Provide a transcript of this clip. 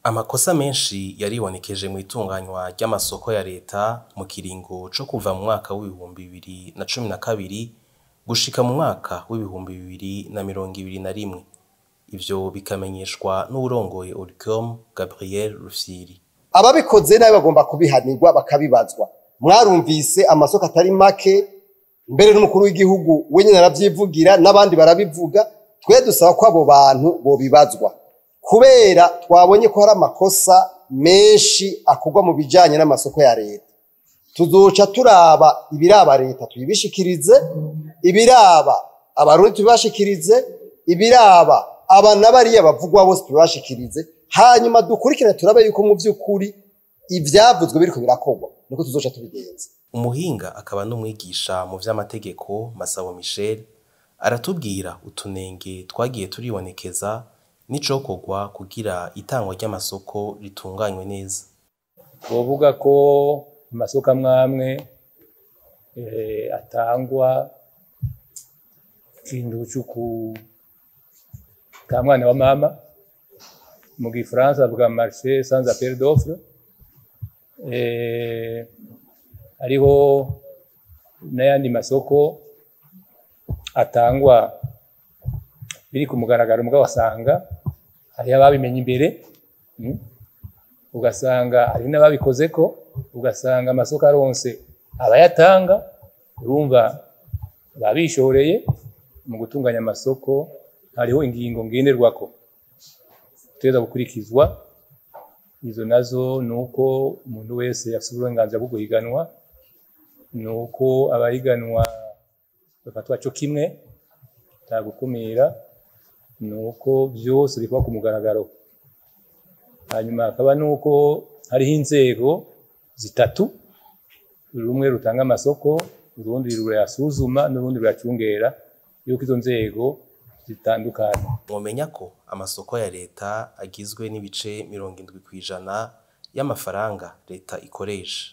Amakosa menshi yaribonekeje mw'itunganywa ry'amasoko ya leta mu kiringo co kuva mu mwaka w'2012 gushika mu mwaka w'2021. Ivyo bikamenyeshwa n'uwurongoye Oricom, Gabriel Rufyiri. Ababikoze nabi bagomba kubihanirwa, bakabibazwa. Mwarumvise amasoko atari make, mbere n'umukuru w'igihugu wenyene aravyivugira, n'abandi barabivuga. Twe dusaba ko abo bantu bobibazwa, kubera twabonye ko hari amakosa menshi akorwa mu bijanye n'amasoko ya leta. Tuzoca turaba ibiraba leta tuyibishikirize, ibiraba Abarundi tubibashikirize, ibiraba aba n'abariya bavugwa bose tubibashikirize, hanyuma dukurikirane turabe yuko mu vy'ukuri ivyavuzwe biriko birakorwa. Niko tuzoca tubigenza. Umuhinga akaba n'umwigisha mu vy'amategeko, Masabo Michel, aratubwira utunenge twagiye turibonekeza n'icokorwa kugira itangwa ry'amasoko ritunganywe neza. Twovuga ko amasoko amwamwe atangwa ikintu c'uku ka mwana wa mama, mu gifaransa bavuga marché sans appel d'offre. Hariho n'ayandi masoko atangwa biri ku mugaragaro, mugabo wasanga hariho ababimenye imbere, ugasanga hari n'ababikozeko, ugasanga amasoko aronse abayatanga. Urumva babishoreye. Mu gutunganya amasoko hariho ingingo ngenderwako zitegerezwa gukurikizwa. Izo nazo nuko umuntu wese afise uburenganzira bwo guhiganwa, nuko abahiganwa bafatwa co kimwe ata gukumira, nuko vyose bikorwa ku mugaragaro. Hanyuma hakaba nuko hariho inzego zitatu: rumwe rutanga amasoko, urundi rurayasuzuma, n'urundi rurayacungera, yuko izo nzego zitandukanye. Mwomenya ko amasoko ya leta agizwe n'ibice 70% y'amafaranga leta ikoresha.